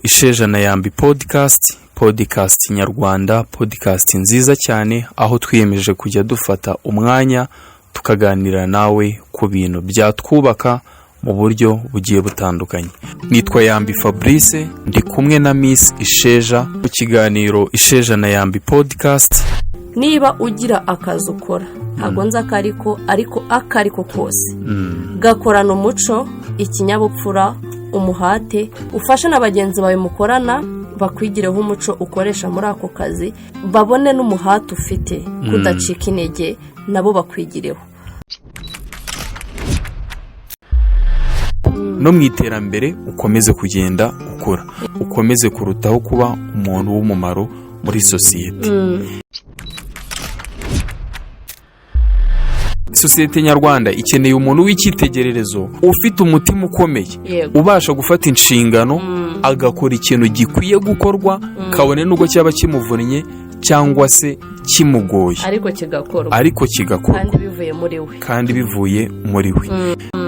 Isheja na Yambi Podcast, podcast nyarwanda, podcast nziza cyane, aho twiyemeje kujya dufata umwanya tukaganira nawe ku bintu byatwubaka mu buryo bugiye butandukanye. Nitwa Yambi Fabrice, ndi kumwe na Miss Isheja mu kiganiro Isheja na Yambi Podcast. Niba ugira akazi ukora, ntabwo nzi akariko, ariko ako ariko kose gakorana umuco, ikinyabupfura, umuhate, ufashe na bagenzi bawe mukorana bakwigireho umuco ukoresha muri ako kazi, babone n'umuhate ufite, kudacika intege, nabo bakwigireho. No mu iterambere ukomeze kugenda ukura, ukomeze kurutaho kuba umuntu w'umumaro muri sosiyete. Sosiyete nyarwanda ikeneye umuntu w'icyitegererezo, ufite umutima ukomeye, ubasha gufata inshingano, agakora ikintu gikwiye gukorwa, kabone n'ubwo cyaba kimuvunnye cyangwa se kimugoye, ariko kigakorwa, ariko kigakorwa, kandi bivuye muri we. Kandi bivuye muri we.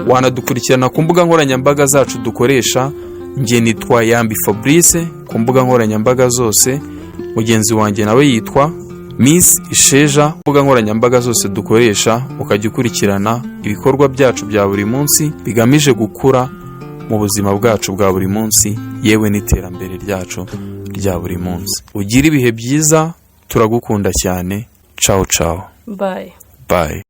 Wanadukurikirana ku mbuga nkoranyambaga zacu dukoresha. Njye nitwa Yambi Fabrice ku mbuga nkoranyambaga zose, mugenzi wanjye nawe yitwa Miss Isheja. Mbuga nkoranyambaga zose dukoresha, ukajya ukurikirana ibikorwa byacu bya buri munsi bigamije gukura mu buzima bwacu bwa buri munsi, yewe n'iterambere ryacu rya buri munsi. Ugire ibihe byiza, turagukunda cyane. Cawu cawu. Bye. Bye.